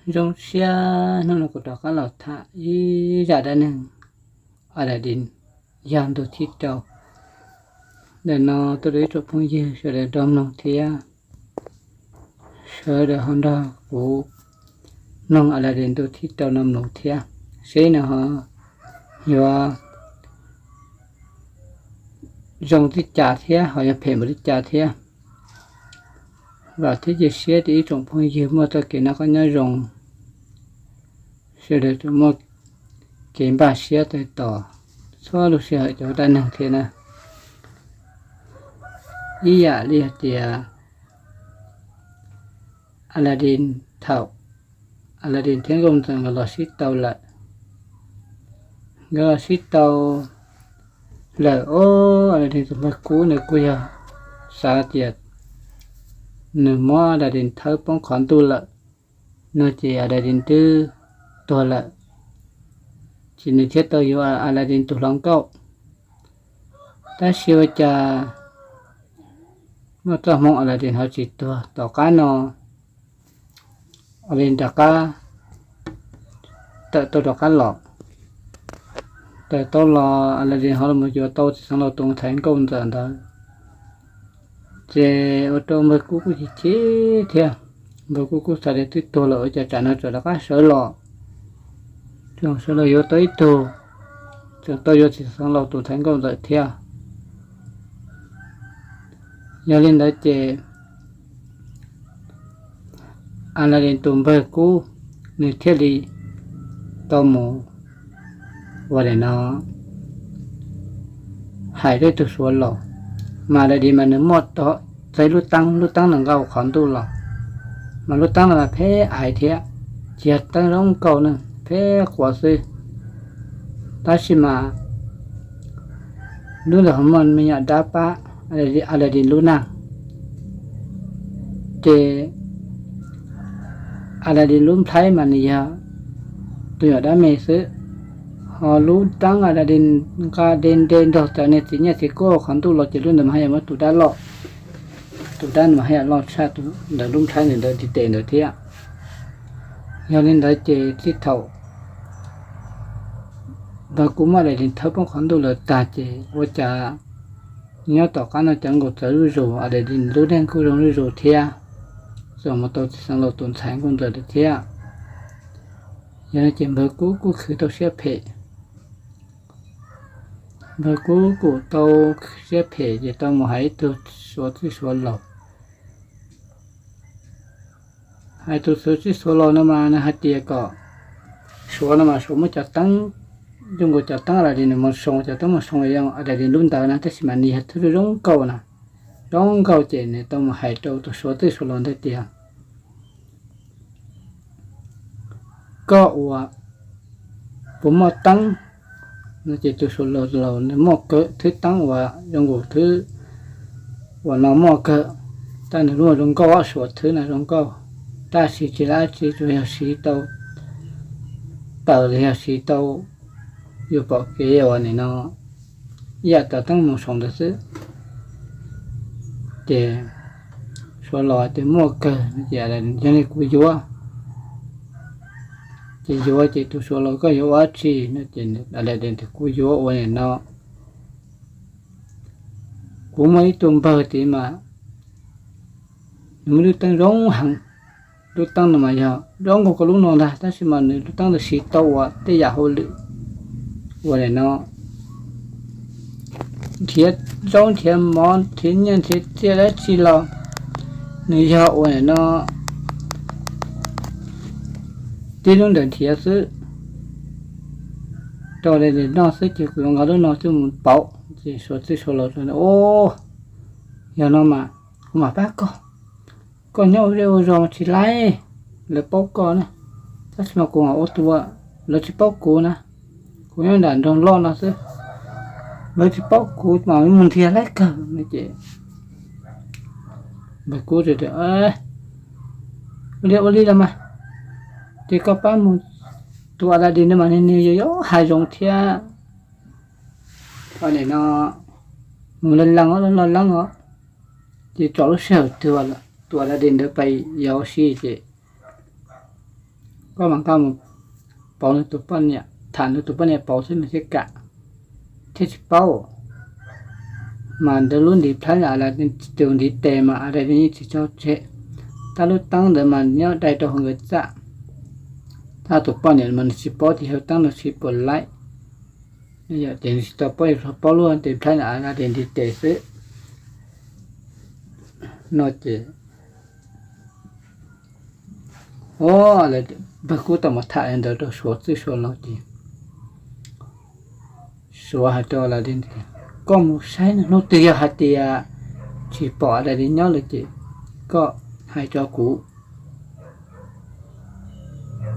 Zoo siab hnub no kuv rov qab los tham ib zaj dab neeg Aladdin yog ntu thib rau. Ntawm no tuaj rau ib tsoom phooj ywg sawv daws nrog mloog thiab sawv daws ho nrog kuv mloog Aladdin ntu thib rau no mloog thiab, seb nws ho yuav zoo li cas thiab ho yuav phem npaum li cas thiab. Vam thiab cia siab tias ib tsoom phooj ywg muaj txoj kev noj qab nyob zoo, sawv daws tsuas muaj kev npaj siab tais tos txhua lub sij hawm cov dab neeg thiab na. Ib yam li hais tias Aladdin, thaum Aladdin thiab nkauj ntxawm nkawd los sib tau lawm, nkawd los sib tau lawm, o, Aladdin tus npawg Kub nws kuj yog xav tias nws muab Aladdin thawb poob qhov ntuj lawm no ces Aladdin twb tuag lawm, ces nws thiaj tau yuav Aladdin tus hluas nkauj. Tab sis ua cas muaj txoj hmoo Aladdin ho tsis tuag. Tom qab no Aladdin rov qab tawm tau rov qab los. Tawm tau los Aladdin ho los yuav tau txiv xeev laus tus ntxhais nkauj ntxawm ntawd, ces ua rau npawg Kub kuj chim chim thiab. Npawg Kub kuj xav tias twb tuag lawm ua cas tsam no tseem rov qab sawv los, tseem sawv los yuav tau ib tug, tseem tau yuav txiv xeev laus tus ntxhais nkauj ntxawm thiab. Yog li ntawd ces Aladdin tus npawg Kub nws thiaj li tau mus ua li no hais rau tus suav laus, mas Aladdin mas nws muaj txog ib lub teeb, lub teeb no nqa qhov ntuj los, mas lub teeb no mas phem aiv thiab, tsis yog teeb zoo nkauj ne, phem quav xwb. Tab sis mas lub ntawd ho muaj me nyuam dab pab Aladdin lub neej, ces Aladdin lub nplhaib mas nws yog tus nyuam dab me xwb, ho lub teeb Aladdin nqa de nte nrog cov niag txiv nyiaj txiv kub qhov ntuj los ces lub ntawd mas haj yam muaj tus dab loj, tus dab ntawd mas haj yam loj tshaj tus ntawd lub nplhaib ntawd ntiv tes ntawd thiab. Yog li ntawd ces txij thaum npawg Kub muab Aladdin thawb poob qhov ntuj lawm tag ces ua cas nyob tom qab no cov nkaus txawv zuj zus, Aladdin lub neej kuj zoo zuj zus thiab, txawm mus tau txiv xeev laus tus ntxhais nkauj ntxawm lawm thiab. Yog li ces npawg Kub kuj khwv tau siab phem. Npawg Kub kuj tau siab phem ces tau mus hais ib tug suav txwj suav laus. Hais tus suav txwj suav laus no mas nws hais tias kom suav no mas suav muab cov teeb, zoo nkaus cov teeb Aladdin nws mus soo, cov teeb mus soo Aladdin lub ntawd na, tab sis mas nws yog thwb zoo nkauj na, zoo nkauj ces nws tau mus hais rau tus suav txwj suav laus ntawd tias, koj ua puas muaj teeb no ces tus suav laus nws muaj kawg, thwb teeb uas zoo nkaus thwb uas no muaj kawg, tab nws lub zoo nkauj, suav thwb no zoo nkauj, tab sis tsis lab tsi, tsuas yog siv tau tawm los yog siv tau yuav pom kev uas nim no ib yam cov teeb mus soo ntawd xwb. Ces suav laus tias muaj kawg no ces yog li kuv yuav. Ces yuav ces tus suav laus, koj yuav ua dab tsi no ces Aladdin tias kuv yuav ua nim no, kuv muaj ib tug npawg tid mas nws muaj lub teeb zoo heev. Lub teeb no mas yog zoo nkaus koj lub no ntag, tab sis mas nws lub teeb ntawd siv tau ua tej yam hauj lwm uas nim no nrhiav zaub nrhiav mov nrhiav nyiaj nrhiav txiaj dab tsi los nws yog ua nim no tib lub ntawd nrhiav xwb, rau li noj xwb ces kuv yuav nqa lub no coj mus pauv. Ces suav txwj suav laus, o, yog no mas kuv mam pab koj. Koj nyob ua zej ua zos tsis laib, lawv paub koj na, tab sis mas kuv mam ua tus lawv tsis paub kuv na. Kuv nyob nram nroog loj no xwb, lawv tsis paub kuv mas mus nrhiav laib kawg no ces npawg Kub tias, ua li ua li los mas, ces koj pab mus, tus Aladdin no mas nws yuav yog hais zoo thiab. Nim no mus leej leej os, leej leej os, ces txog lub sij hawm twg tus Aladdin ntawd pais yos ua si ces koj mas nqa mus pauv nws tus poj niam, tham nws tus poj niam pauv xwb nws thiaj kam, thiaj tsis paub. Mas ntawd lub ntiv plhaib ntawm Aladin, tus ntiv tes mas Aladin yeej tsis tso tseg. Tab lub teeb ntawd mas nyob dai rau hauv nkawd txaj. Tab tus poj niam mas nws tsis paub tias yog teeb nws tsis puas laib, ces nws tsis tau paub, yog paub lub ntiv plhaib ntawm Aladin ntiv tes xwb no ces, o, npawg Kub tau mus tham li ntawd rau Suav txwj Suav laus ces Suav hais rau Aladin tias, koj mus saib hnub twg yog hais tias tsis pom Aladin nyob lawm ces koj hais rau kuv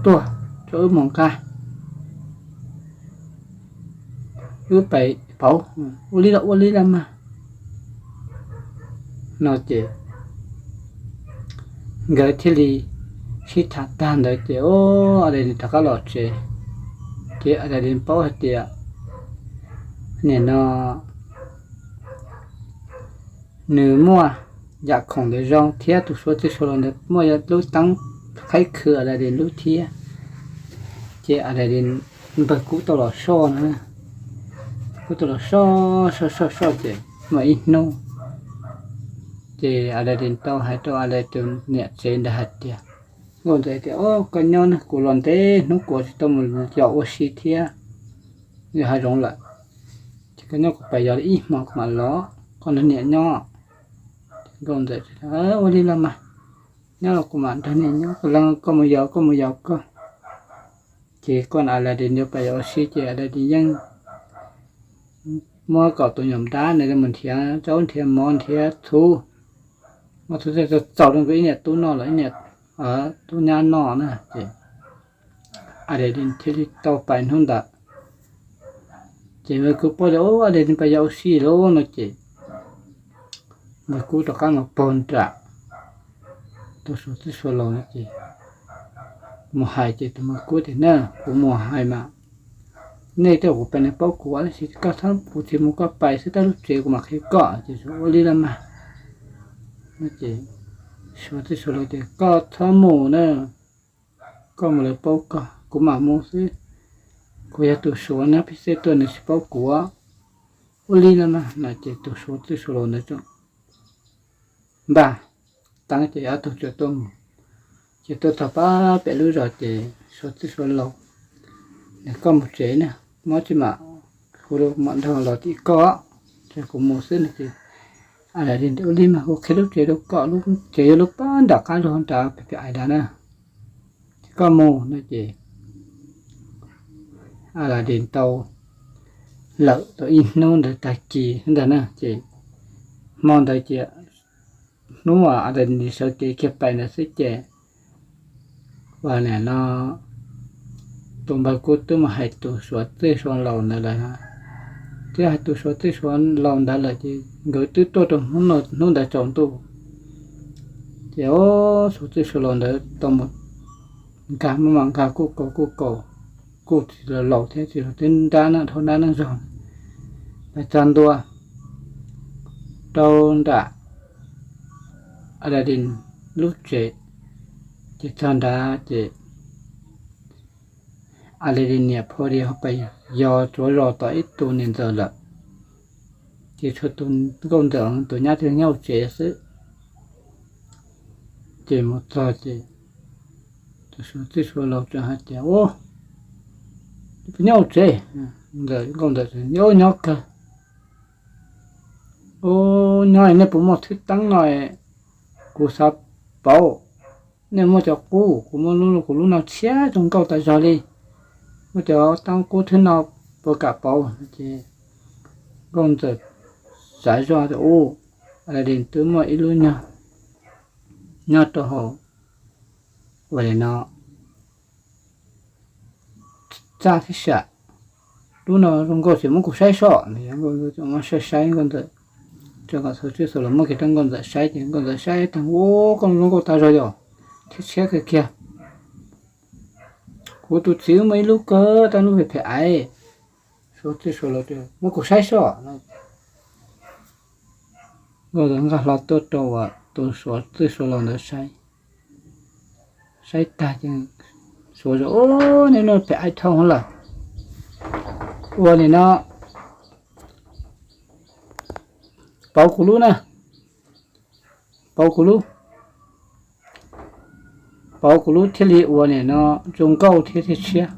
tuaj rau wb mus nqa, wb pais pauv, ua li los ua li los mas no ces nkawd thiaj li sib tham tag ntawd ces, o, Aladin rov qab los tsev. Ces Aladin paub hais tias nim no nws muaj yam khoom ntawd zoo thiab tus Suav txwj Suav laus ntawd muaj lub teeb qhaib khw Aladin lub thiab. Ces Aladin, npawg Kub tau los soj no, Kub tau los soj soj soj soj ces muaj ib hnub ces Aladin tau hais rau Aladin tus niam tsev ntawd hais tias, nkauj ntxawm tias, o, koj nyob na, kuv los ntev hnub kuv tsis tau mus yos ua si thiab, yog hav zoov lawm, ces koj nyob kuv pais yos li ib hmos kuv mam los, koj nrog niam nyob. Nkauj ntxawm, ua li los mas, nyob los kuv mam nrog niam nyob, koj mus yos koj, mus yos koj. Ces koj Aladin yuav pais yos ua si ces Aladin yeej muab kom tus nyuam dab ntawd mus nrhiav zaub nrhiav mov nrhiav txhuv, muab txhuv txaus rau nkawd ib niam tub noj los ib niam tub nyab noj na ces Aladin thiaj li tau pais hnub ntawd. Ces npawg Kub paub tias, o, Aladin pais yos ua si lawm no ces npawg Kub rov qab mus pog nram tus Suav txwj Suav laus no ces mus hais ces tus npawg Kub tias, na, kuv mus hais mas nej tej kuv pais nws paub kuv tab sis koj txhob, kuv tsis mus koj pais xwb, tab lub tsev kuv mam qhia koj. Ces ua li los mas no ces Suav txwj Suav laus tias, koj txhob mus na, koj mus lawv paub koj, kuv mam mus xwb, kuv yog tus Suav nyob peb xeb tuaj nws tsis paub kuv. Ua li los mas no ces tus Suav txwj Suav laus ntawd npaj teeb ces ob tug txawm tuaj mus. Ces tuaj txog pab pem lub zos ces Suav txwj Suav laus, koj mus tsev na, muab tsis mam, kuv mam nrog los tim koj, ces kuv mus xwb no ces Aladin, ua li mas kuv qhia lub tsev rau koj, lub tsev yog lub pab nram qab lug nrad pem pem ais nrad na, ces koj mus no ces Aladin tau lawm tau ib hnub ntawd tag kis ntag na ces hmo ntawd ces hnub uas Aladin sawv kev kiag pais ntawd xwb ces uas nim no tus npawg Kub twb mus hais tus Suav txwj Suav laus ntawd lawm, twb hais tus Suav txwj Suav laus ntawd lawm ces nkawd twb tuaj rau hnub ntawd tsaus ntuj. Ces Suav txwj Suav laus ntawd tau mus nkag, muaj mam nkag kuj kaus kuj kaus, kuj tsis laus thiab, tsis laus thiab, nrab neej dhau nrab neej zog, pais txog ntua rau nram Aladin lub tsev. Ces txog nrad ces Aladin niam pho li ho pais yos tsuav zos tom ib tug niam ntxawm lawm. Ces tshuav tus nkauj ntxawm tus nyab thiaj nyob hauv tsev xwb. Ces mus txog ces tus Suav txwj Suav laus tseem hais tias, u, nyob hauv tsev. Nkauj ntxawm, nyob, nyob kawg. U, nyob nej puas muaj thwj teeb no, kuv xav pauv. Nej muaj cov qub, kuv muaj lub, kuv lub no tshiab zoo nkauj tas zog li. Muaj cov teeb qub thwb no puas kam pauv? Ces nkauj ntxawm xav zoj tias, u, Aladin twb muaj ib lub nyog nyob rau hauv, ua li no txaj thiab sam, lub no zoo nkauj ces muab kuv saib soj. Saib saib nkauj ntxawm, tso kom Suav txwj Suav laus muab kiag rau nkauj ntxawm saib ces nkauj ntxawm saib tag, u, koj zoo nkauj tas zog yom, thiab tshiab kawg kiag. Kuv tus txiv muaj ib lub kawg, tab lub phem phem aiv. Suav txwj Suav laus tias muab kuv saib soj. Nkauj ntxawm nqa hlo tuaj rau uas tus Suav txwj Suav laus ntawd saib. Saib tag ces Suav tias, Ub, neb nuj phem aib thoob lawm. Ua nim no pauv kuv lub na, pauv kuv lub, pauv kuv lub thiaj li ua nim no zoo nkauj thiab thiaj tshiab.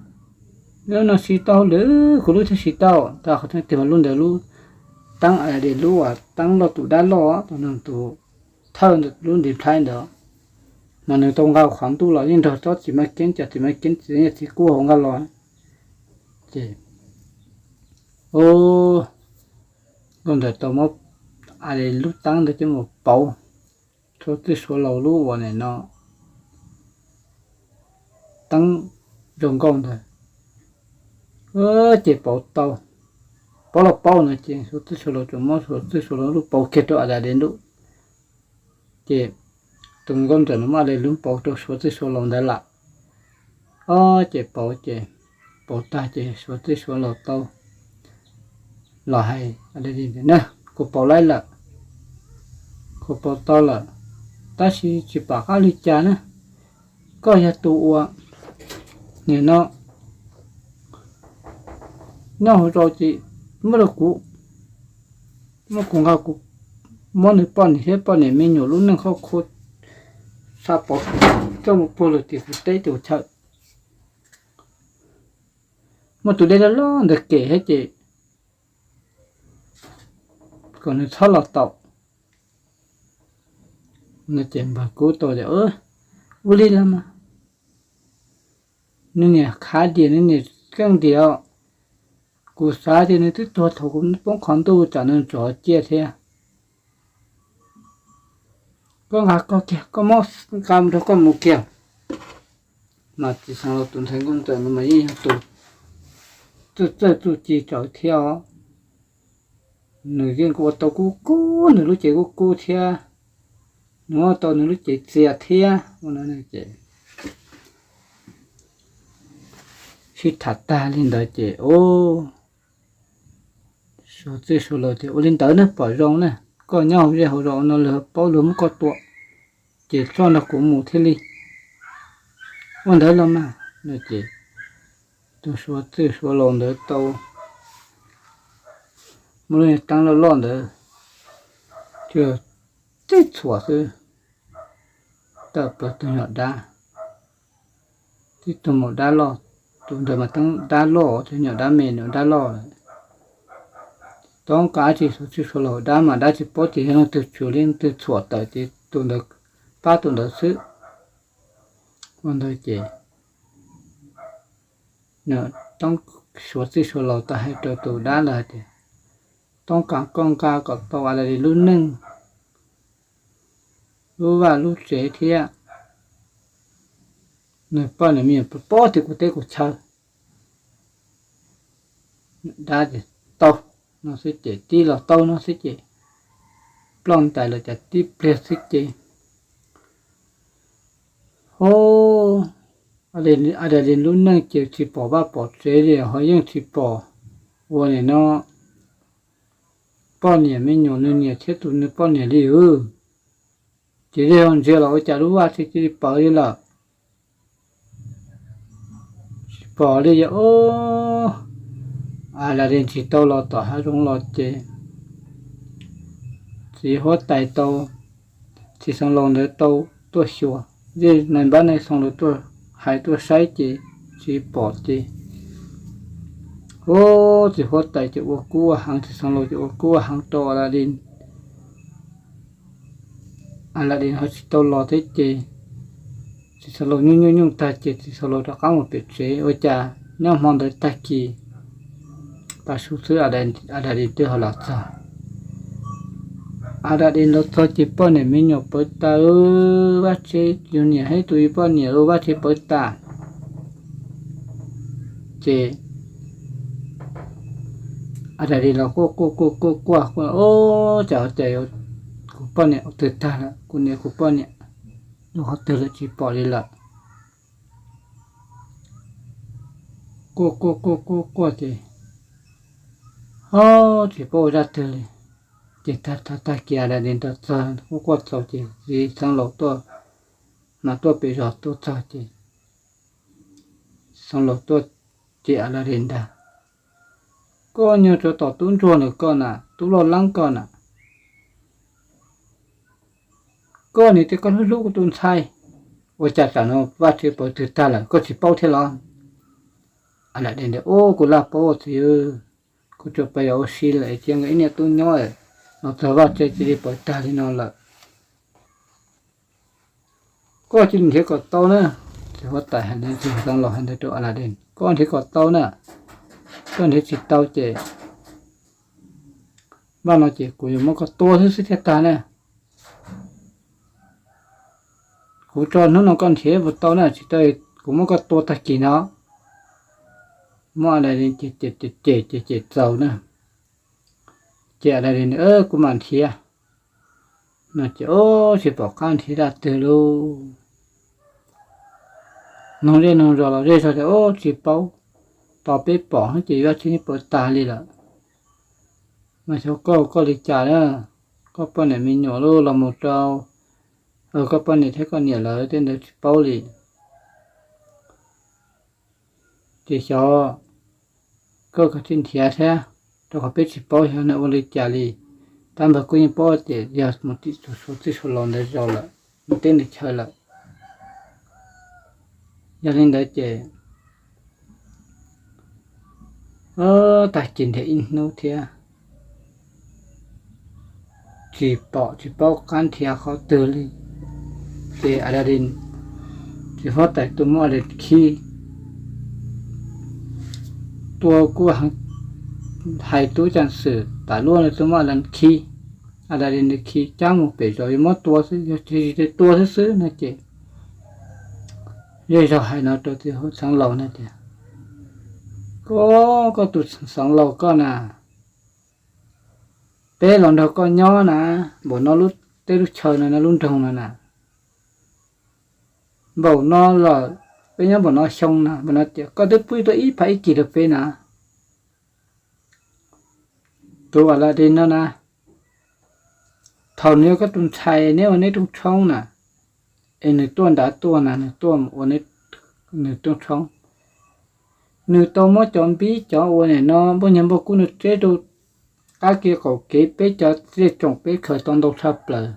Lub no siv tau lawm, kuv lub thiaj siv tau. Tag qhov twg mas lub ntawd lub teeb, Aladias lub uas teeb loj tus dab loj, tus thawj lub ntiv plhaib ntawd, mas nws tau nqa qhov ntuj los yeej nrog tsob txiv maj keeb, cov txiv maj keeb txiv yog txiv kub hauv nqa los. Ces nkauj ntawd tau muab Aladias lub teeb ntawd coj mus pauv Suav txwj Suav laus lub uas nim no teeb zoo nkauj ntawd. Ces pauv tau, pauv los pauv no ces Suav txwj Suav laus tsuas muab Suav txwj Suav laus lub pauv kiag rau Aladias lub. Ces tus nkauj ntawd no muab Aladias lub pauv rau Suav txwj Suav laus ntawd lawm. Ob ces pauv ces, pauv tag ces Suav txwj Suav laus tau los hais Aladias tias, Kuv pauv laib lawm, kuv pauv tau lawm, tab sis tsis pom qab li cas na. Koj yog tus uas nim no nyob hauv zos ces muab rau kuv, muab kuv nqa kuv, muab nws poj niam thiab poj niam me nyuam lub neej khoj kho, xa pov coj mus puag lawm tim kuv teb tim kuv chaw. Muab tus dej loj loj ntawd kem thiab ces kom nws txhob los tau. Ces npawg Kub tau tias, Ua li los mas, nws niam khav diam, nws niam keej diam, kuv xav tias nws twb tuag thaum kuv poob qhov ntuj tsam nws ntxov ciaj thiab. Koj nqa koj kiag, koj muab nqa mus rau koj mus kiag. Mas txiv xeev laus tus ntxhais nkauj ntxawm no mas yeej yog tus txawj txawj txuj ci tsawv thiab os. Nws yeej ua tau kub kub, nws lub cev kub kub thiab, nws ua tau nws lub cev txias thiab. Ua no ces sib tham tag li ntawd ces, o, Suav txwj Suav laus tias, Ua li ntawd ne, pom zoo na, koj nyob hauv zej hauv zos no lawv paub luag muab koj tua, ces txhob nrog kuv mus thiaj li. Ua ntawd los mas no ces tus Suav txwj Suav laus ntawd tau muab lub niag teeb loj loj ntawd, tib txhuam xwb, tawm plaws tus nyuam dab, tib tug maum dab loj, tus ntawd mas teeb dab loj, tus nyuam dab me nyuam dab loj lawm. Toob kas dab tsi, Suav txwj Suav laus dab mas dab tsis paub tias yog leej twg tswv li leej twg txhuam tawm ces tus ntawd pab tus ntawd xwb. Ua ntawd ces Suav txwj Suav laus tau hais rau tus dab lawm hais tias, Toob kas koj nqa kom tau Aladias lub neej, lub vaj lub tsev thiab nws poj niam me nyuam puas pom tias kuv teb kuv chaw. Dab tias, Tau, no xwb ces tib los tau no xwb ces ploj ntais los cas tib pliag xwb ces, o, Aladias lub neej ces tsis pom vaj pom tsev li, ho yeej tsis pom ua nim no poj niam me nyuam, nws niam thiab tus nws poj niam li. Ces zej zog ntsia los ua cas lub vaj tse cia li pawv li lawm. Tsis pom li os. Aladias tsis tau los tom hav zoov los ces txiv huab tais tau, txiv xeev laus ntawd tau tuaj xyuas, zej nais npab nais xoo lawv tuaj hais tuaj saib ces tsis pom ces, o, txiv huab tais ces ua kub ua heev, txiv xeev laus ces ua kub ua heev rau Aladias. Aladias ho tsis tau los thiab ces txiv xeev laus nyuj nyuj nyuj tag ces txiv xeev laus rov qab mus pem tsev. Ua cas nyob hmo ntawd tag kis tav su xwb Aladias twb ho los txog. Aladias los txog ces poj niam me nyuam pawv tas, vaj tse, tus niam thiab tus poj niam ua vaj tse pawv tas. Ces Aladias los quaj quaj quaj quaj quaj, o, cas cas kuv poj niam ua twg tag lawm, kuv niam kuv poj niam lub qhov twg lawm tsis pom li lawm. Quaj quaj quaj quaj quaj ces, o, tsis paub ua zaj twg li. Ces tag tag kis Aladias los txog, quaj quaj txog ces txiv xeev laus tuaj, mas tuaj pem zos tuaj txog ces Xeev Laus tuaj, ces Aladin ntag, koj nyuag tsov tom tub ntsuag ntawm koj na, tub loj leeb koj na, koj niam thiab koj hlub hlub kuv tus ntxhais, ua cas tam no Vajtswv pauv twg tag lawm koj tsis paub thiab los? Aladin ntag, ub, kuv laj paub txiv, kuv tsuas pais yos ua si lawm es cia nkawd ib niam tub nyob los txog Vajtswv cia li pauv tag li no lawm. Koj cia li nrhiav kom tau na. Txiv huab tais hais ntawd, txiv Xeev Laus hais ntawd rau Aladin, koj nrhiav kom tau na. Koj nrhiav tsis tau ces vaj no ces kuv yuav muab koj tua xwb xwb thiaj tag na. Kuv tso hnub no koj nrhiav puas tau na, tsis tau kuv muab koj tua tag kis no. Muab Aladin ces ces ces ces ces txaus na. Ces Aladin, kuv mam nrhiav no ces ub, tsis pom qab nrhiav dab twg lauj. Noog zej noog zos los zej zog tias ub, tsis paub, tos peb pom ces Vajtswv yeej pauv tag li lawm. Mas xyov koj, koj li cas na, koj poj niam me nyuam los mus rau, koj poj niam thiab koj niam lawv tej ntawd tsis paub li. Ces xyov koj kav tsij nrhiav thiab, rau qhov peb tsis paub xyov nws ua li cas li. Tab npawg kuj yeej paub tias yog mus tim tus suav txwj suav laus ntawd zaum lawm, nws teb nws chaw lawm. Yog li ntawd ces tag kis nrhiav ib hnub thiab tsis pom, tsis paub qab nrhiav qhov twg li. Ces Aladin, txiv huab tais tuaj muab Aladin khib, tuaj kuj hais tub ceev xwm tas luaj tuaj muab Aladin khib. Aladin khib cab mus pem zos yuav muab tua xwb, yog tsis tua xwb xwb no ces zej zog hais no rau txiv huab Xeev Laus na tias, koj, koj tus Xeev Laus koj na, peb los nrog koj nyob na, npaum no lub teb lub chaw no, no lub nroog no na, npaum no los peb nyob npaum no xyoo na, npaum no tias koj twb pub tuaj ib phav ib kis rau peb na. Tus Aladin no na, thaum nws yog koj tus ntxhais neb ua neb rooj tshoob na, es nws tuaj nrad tuaj na, nws tuaj ua nws rooj tshoob, nws tau muab cov npib cov ua nim no npoj nyuag npoj kub nws tseb rau qab kev qaum kev, peb cov zej tsoom peb khaws tau ntau tshaj plaws,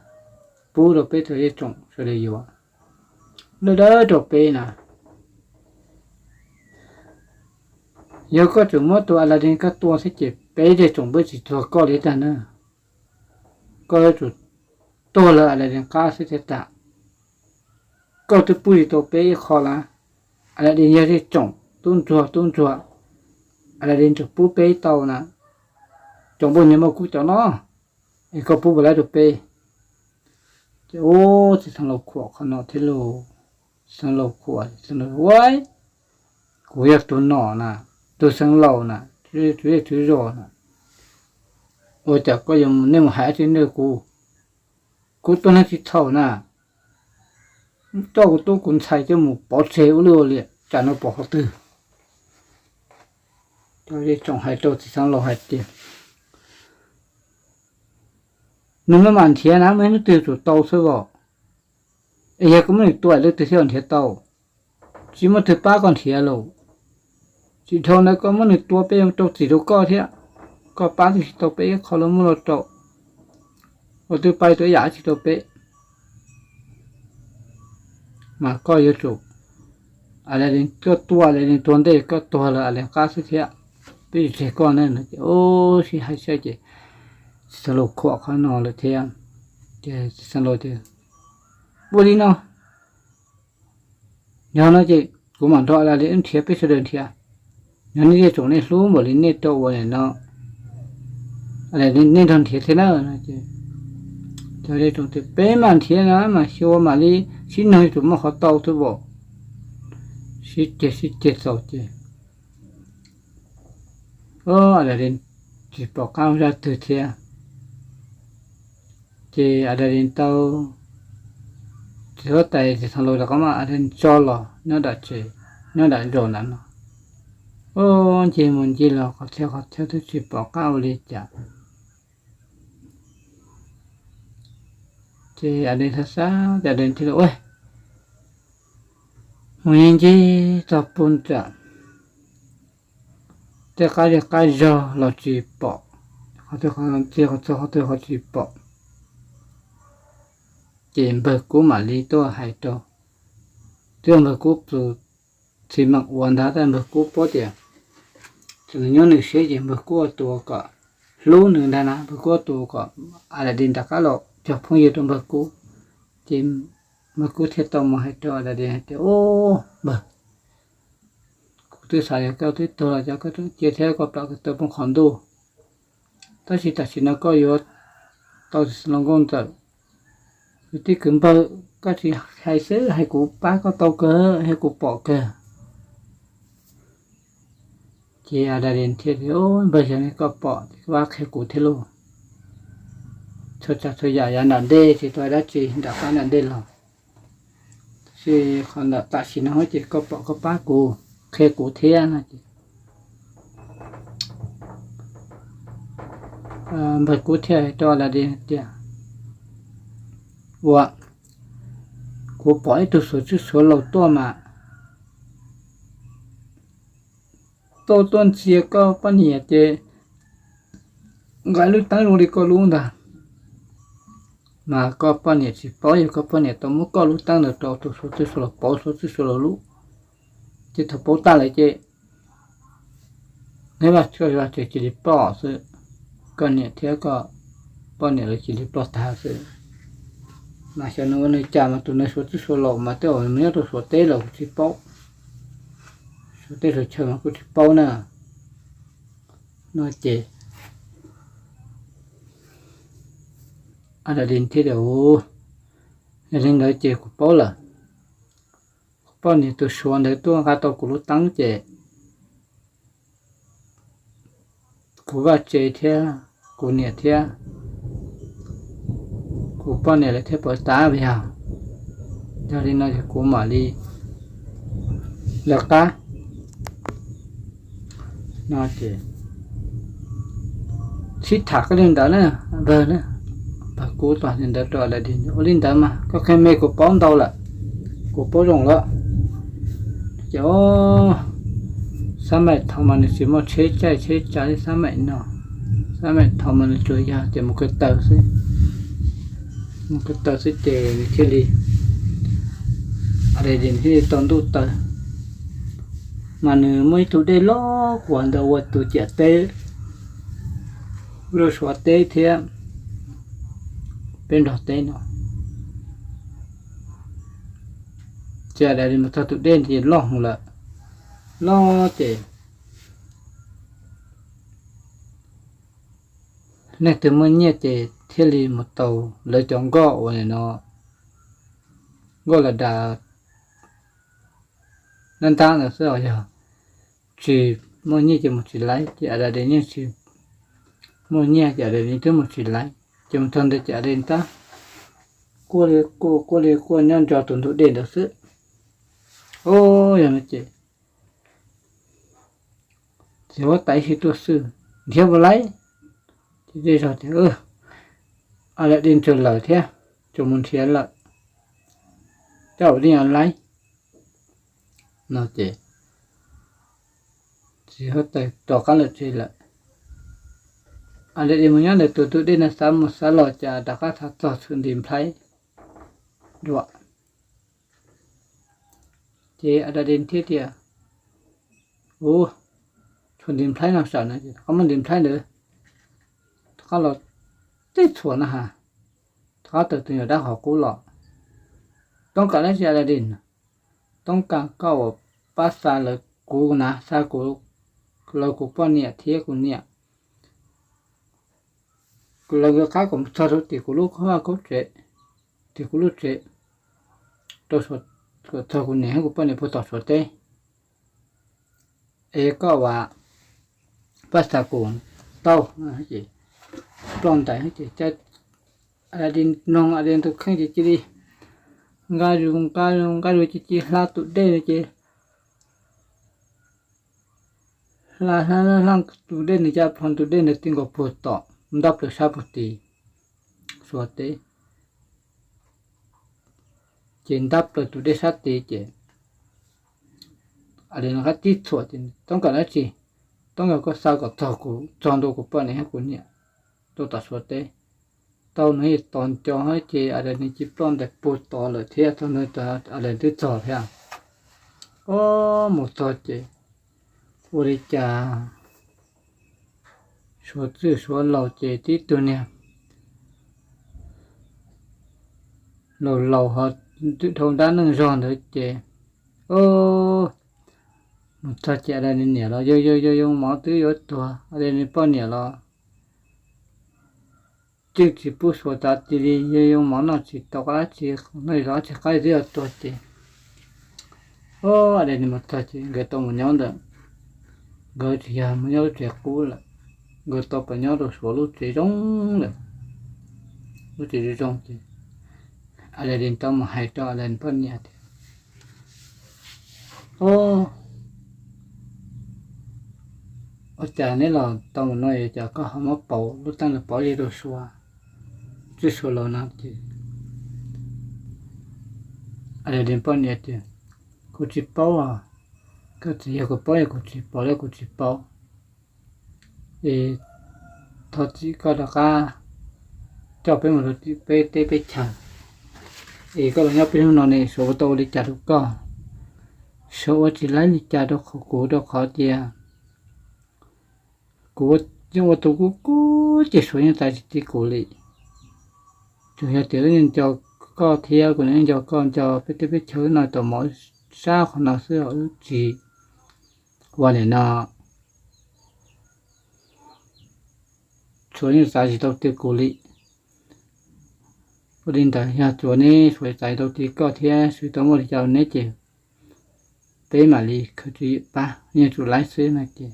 pub rau peb cov zej tsoom sawv daws yuav, dawb dawb rau peb na. Yog koj tseem muab tus Aladin koj tua thiab ces peb zej tsoom peb tsis tuag koj li tag na. Koj yuav tsum tuag lawm Aladin qab xwb thiaj tas. Koj twb pub tsis tau peb ib qho lawm. Aladin yog zej tsoom tub ntsuag tub ntsuag, Aladin tseem pub peb tau na, cov npoj nyuag npoj kub cov no, es koj pub puas laib rau peb? Ces ub, txiv Xeev Laus khuam qhov no thiab lauj. Txiv Xeev Laus khuam, txiv Xeev Laus ua, kuv yog tus nom na, tus Xeev Laus na, tus zej tus zos na, ua cas koj yuav, nej mus hais dab tsi rau kuv? Kuv tuag neeg tsis txhaum na, coj kuv tub kuv ntxhais coj mus pov tseg ua luaj ua liam, tsam no pom qhov twg? Cov zej tsoom hais rau txiv Xeev Laus hais tias, nws maj mam nrhiav na, muaj ib hnub twg yuav tsum tau xwb os. Es yog koj muab nws tua leej twg thiaj nrhiav tau? Tsis muaj twg pab koj nrhiav lauj. Tsis dhau ntawd koj muab nws tua peb yuav rau txim rau koj thiab. Koj pab twb tsis tau peb ib qho los muab los rau, ua twb pab tau ib yam tsis tau peb. Mas koj yuav tsum, Aladin, koj tua Aladin tuag ntej koj tuag lawm Aladin qab xwb thiab, peb tsis tseg koj ne. Ces ub, sib hais saib ces txiv Xeev Laus khuam qhov no lawm thiab. Ces txiv Xeev Laus tias, ua li no, yog no ces kuv mam nrog Aladin wb nrhiav, peb sawv daws nrhiav. Yog nej zej tsoom nej hlub npaum li nej rau ua nim no, nej nrog nrhiav thiab na. Cov zej tsoom tias peb mam nrhiav na, mam xyuas mam li sib noog, yuav tsum muaj qhov tau xwb as. Sib ceg sib ceg txaus ces Aladin tsis pom qab ua zaj twg thiab. Ces Aladin tau, txiv huab tais txiv Xeev Laus rov qab muab Aladin tso los nyob nram tsev, nyob nram zos ntawd no. Ub, ncig mus ncig los qhov txhia qhov txhia twb tsis pom qab ua li cas. Ces Aladin xav xav ces Aladin thiaj li ua, mus ncig ncig txog puag nram tej qab zej qab zog los tsis pom, qhov twg qhov txog qhov twg qhov tsis pom. Ces npawg Kub mam li tuaj hais rau, twb yog npawg Kub tus txiv mam ua ntag, tab npawg Kub paub tias txawm nws nyob nws siab ces npawg Kub ua tus kom hlub nws ntag na, npawg Kub ua tus kom Aladdin rov qab los cog phooj ywg rau npawg Kub. Ces npawg Kub thiaj tau mus hais rau Aladdin hais tias, Ub, npawg, kuv twb xav tias koj twb tuag los cas koj tseem cia thiab koj plam koj tawm poob qhov ntuj. Tab sis tam sim no koj yuav tau txiv xeev laus nkauj ntxawm, kwv tij kwv npawg, koj tsis hais xwb hais kuv pab koj tau kawg, hais kuv pom kawg. Ces Aladdin thiaj tias, Npawg, yog li koj pom ces koj pab qhia kuv thiab lauj. Txhua tsav txhua yam yav nram ntej ces tau dab tsi nram qab nram ntej los, tab sis qhov ntawm tam sim no ces koj pom koj pab kuv, qhia kuv thiab no ces npawg Kub thiaj hais rau Aladdin tias, Ua, kuv pom ib tug Suav txwj Suav laus tuaj mas tuaj tuaj ntxias koj poj niam ces nqa lub teeb zoo li koj lub ntag. Mas koj poj niam tsis paub, yog koj poj niam tau muab koj lub teeb ntawd rau tus Suav txwj Suav laus pauv Suav txwj Suav laus lub, ces thaum pauv tag lawm ces neb vaj tswv vaj tsev cia li ploj xwb, koj niam thiab koj poj niam lawv cia li ploj tag xwb. Mas xyov nws ua nws cas mas tus nws Suav txwj Suav laus mas tej zaum nws nyob rau Suav teb los kuv tsis paub, Suav teb Suav chaw mas kuv tsis paub na. No ces Aladdin thiaj tias, Yog li ntawd ces kuv paub lawm, kuv poj niam tus Suav ntawd tuaj nqa tau kuv lub teeb ces kuv vaj tsev thiab kuv niam thiab kuv poj niam lawv thiaj pov tab yog. Yog li no ces kuv mam li lawv qab no ces sib tham koj li ntawd na, npawg na. Npawg Kub tau hais li ntawd rau Aladdin, Ua li ntawd mas koj qhia me kuv paub ntau lawm, kuv paub zoo lawm. Ces xab maim thaum mas nws tsis muaj tsheb caij tsheb tsav li xab maim no, xab maim thaum mas nws tsuas yog tias mus ko taw xwb, mus ko taw xwb ces nws thiaj li, Aladdin thiaj li tau ntuj tawg. Mas nws muaj ib tug dej loj kuas ntawd ua tus ciam teb rau Suav teb thiab peb Nplog teb no. Ces Aladdin mus txog tus dej ces loj heev lawm, loj ces leej twg muaj nyiaj ces thiaj li mus tau lawv cov nkoj uas no, nkoj las das ntab ntab ntawd xwb os. Yog tsis muaj nyiaj ces mus tsis laib, ces Aladdin yeej tsis muaj nyiaj ces Aladdin twb mus tsis laib. Ces mus txog ntawd ces Aladdin tab quaj li quaj, quaj li quaj nyob ntso tus ntug dej ntawd xwb. Ub, yog no ces txiv huab tais ib sij tuaj xwb nrhiav puas laib. Ces zej zog tias, Aladdin tsuas lawm thiab, tsuas mus nrhiav lawm, coj ua li laib no ces txiv huab tais rov qab lawm tsev lawm. Aladdin mus nyob ntawm tus ntug dej no xav mus xav los cas rov qab xav txog tshuaj nti nplhaib dua. Ces Aladdin thiaj tias, Ub, tshuaj nti nplhaib no saum no, rov qab muab nti nplhaib ntawd rov qab los tib txhuam no has, rov qab tawm tus nyuam dab qhov qub los. Toob kam dab tsi Aladdin? Toob kam koj uas pab xa lawv kuv na, xa kuv, lawv kuv poj niam thiab kuv niam, lawv nkawd qab kom txog rau tim kuv lub vaj khaub tsev, tim kuv lub tsev, rau, kom txog kuv niam thiab kuv poj niam puag tom Suav teb. Es koj ua pab xa kuv tau. Ces ploj ntais ces Aladdin mloog Aladdin tus kheej ces cia li nqa zus nqa zus nqa zus ces cia li hla tus dej no ces hla hla hla tus dej nws cas plho tus dej ntawd ti nkaus puag tom ntab plaws sab puag tim Suav teb. Ces ntab plaws tus dej sab tid ces Aladdin rov qab tib txhuam ces toob kam dab tsi, Tub, yog koj xa kom txog kuv, txog ntua kuv poj niam thiab kuv niam rau tom Suav teb. Tau nws tos nco ces a las nws cia li ploj ntais puag tod lawm thiab, tau nws a las twb txog thiab. Ob, mus txog ces ua li cas Suav txwj Suav laus ces tib tug niag laus laus ho dhau dab neeg zog ntawd ces, ob, mus txog ces a las nws niam los yoo yoo yoo yoo mov twb yuav tuag, a las nws poj niam los yeej tsis pub Suav txav cia li yoo yoo mov noj tsis tau qab tsi, noj tsis tau qab tsi twb yuav tuag ces, ob, a las nws mus txog ces nkawd tau mus nyob ntawm, nkawd tsis yog mus nyob lub tsev qub lawm, nkawd tau pais nyob rau Suav lub tsev zoo lawm, lub tsev zoo zoo ces a las nws tau mus hais rau a las nws poj niam tias, ob, ua cas neb los tau mus no es cas koj ho muab pauv lub teeb lawm pauv li rau Suav txwj Suav laus no ces, a las nws poj niam tias, kuv tsis paub os, koj txiv, yog kuv paub yog kuv tsis paub los kuv tsis paub. Es thov txim koj rov qab coj peb mus rau tim peb teb peb chaws, es koj los nyob peb hnub no ne Suav ua tau ua li cas rau koj? Suav ua tsis laib li cas rau qhov kuv, rau qhov tias kuv yeej ua tus kub kub ces Suav yeej txav tsis ti kuv li. Tsuas yog tias lawv yeej nco koj thiab kuv yeej nco koj, nco peb teb peb chaws no tau mov sab qhov no xwb, wb tsis ua nim no Suav yeej txav tsis tau ti kuv li. Ua li ntawd yog tsuav neb Suav txav tau ti koj thiab Suav tau muaj li cas neb ces peb mam li khaws tswv yim pab, yeej tsum laib xwb no ces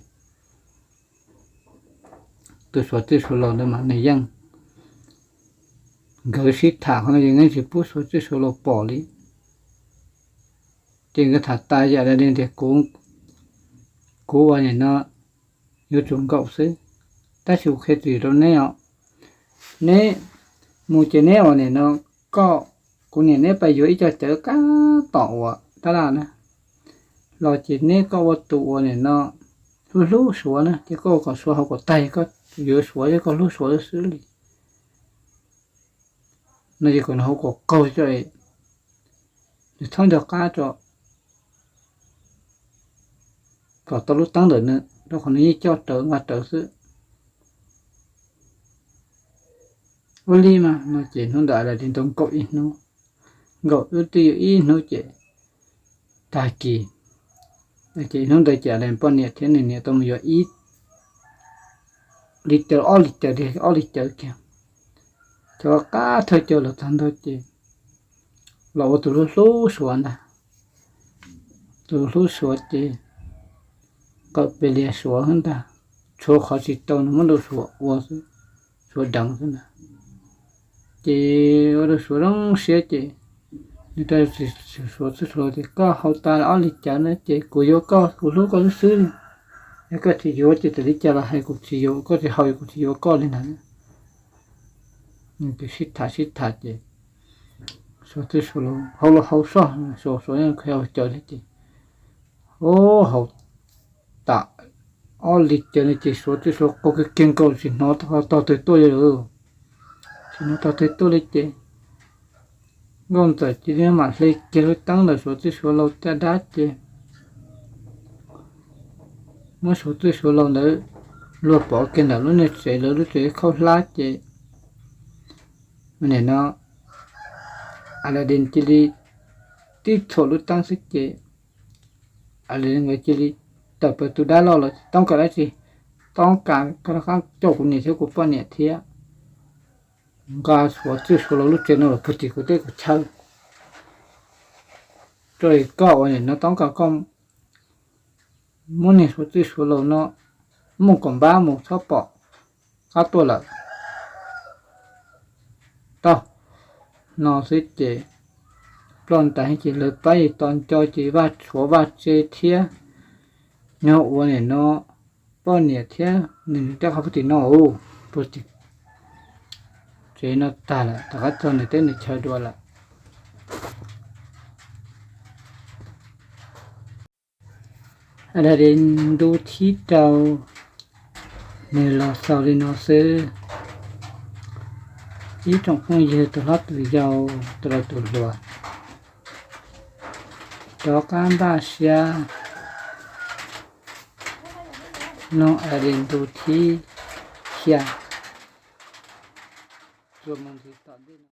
tus Suav txwj Suav laus ntawd mas nws yeej, nkawd sib tham qhov no ces yeej tsis pub Suav txwj Suav laus pom li. Ces nkawd tham tas yam li tias kuv, kuv ua nim no yuav tsum nkaum xwb, tab sis kuv qhia twj ywm rau neb os, neb mus ces neb ua nim no, koj, kuv niam neb pais yuav ib co cawv qab tom uas tab laj na, los ces neb koj ua tus uas nim no hlub hlub Suav na, ces koj ua kom Suav haus kom tag, koj yuav Suav thiab koj hlub Suav xwb li. No ces kom nws haus kom qaug, nws txhob nco qab tso, kom tau lub teeb ntawm nws, rau qhov nws yeej coj rawv nqa rawv xwb. Ua li mas no ces hnub ntawd a las li ntoo nkaum ib hnub, nkaum twb yog ib hnub ces tag kis, ces hnub ntawd ces a las poj niam thiab nws niam tau mus yuav ib li cawv ob li cawv li ob li cawv kiag, cov qab thawj cawv los txog ntawd ces los ua tus hlub hlub Suav ntag. Tus hlub Suav ces qawm pes lias Suav xwb ntag, tshuav qhov tsis tau nws muab rau Suav ua xwb, Suav deev xwb ntag. Ces ua rau Suav zoo siab ces nws rau Suav txwj Suav tias koj haus tas ob li cawv no ces kuv yuav koj, kuv hlub koj xwb xwb li. Yog koj tsis yuav ces txawm li cas los hais kuv tsis yuav, koj tsis haus kuv tsis yuav koj li ntag. Nws sib tham sib tham ces Suav txwj Suav laus haus los haus soj, Suav Suav yeej qhia haus cawv thiab ces, o, haus tas ob li cawv no ces Suav txwj Suav qaug kiag kiag nkaus tsis hnov tog twg tuaj li lawm, tsis hnov tog twg tuaj li ces Nkauj Ntxawm cia li mam hle kiag lub teeb ntawm Suav txwj Suav laus caj dab ces muab Suav txwj Suav laus ntawd luag pov kiag ntawm lub niag tsev, lawv lub tsev khaub hlab ces nim no Aladin cia li tib txhuam lub teeb xwb ces Aladin nkawd cia li tawm plaws tus dab loj los tsis toob kas dab tsi, toob kas koj rov qab coj kuv niam thiab kuv poj niam thiab nqa Suav txwj Suav laus lub tsev no los puag tim kuv teb kuv chaw. Rau li koj ua nim no toob kas koj muab niag Suav txwj Suav laus no mus kom npab mus txhob pom qab tuaj lawm. Tau no xwb ces ploj ntais ces lawv pab tos nco ces vaj tshuav vaj tse thiab nyob ua nim no poj niam thiab nws rab qhov puag tim no, puag tim tsev no tag lawm, rov qab txog nws teb nws chaw dua lawm. Ais Dais Ntu thib rau, nws los xaus li no xwb. Ib tsoom phooj ywg tus hlob tus yau, tus laus tus hluas, rov qab npaj siab mloog Ais Dais Ntu thib xya. Txuas mus ntxiv tom ntej no.